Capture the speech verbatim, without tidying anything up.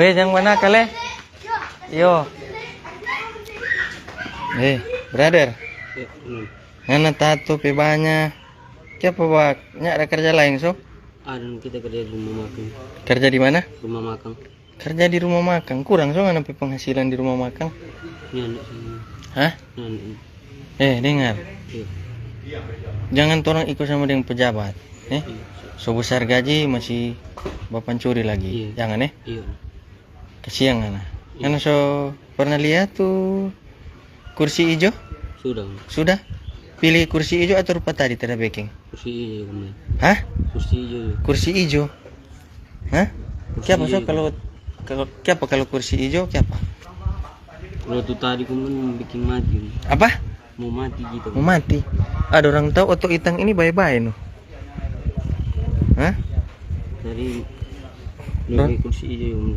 Weh, jang banakal, eh. Yo. Eh, brother. Ngana tato pe banya. Kiapa bak? Nya ada kerja lain, so? Ada, kita kerja di rumah makan. Kerja di mana? Rumah makan. Kerja di rumah makan. Kurang, so, ngana pe penghasilan di rumah makan? Nyanda sama. Hah? Nyanda. Eh, dengar. Iya. Jangan torang iko sama deng pejabat, eh? Iya. So besar gaji masih bapancuri lagi. Iya. Jangan, eh? Iya. Kasiang ngana. Iya. Ngana so pernah lia tu kursi ijo? Sudah. Sudah? Pilih kursi ijo atau rupa tadi tada beking? Kursi ijo, Om. Hah? Kursi ijo. Kursi ijo? Hah? Kursi ijo. Kiapa, so, kalau, kalau, kiapa kalau kursi ijo, kiapa? Kalau tu tadi, Om, kan biking mati. Apa? Mo mati gitu. Mo mati. Ada orang tau oto itang ini bae-bae, no? Hah? Tadi kursi ijo, Om.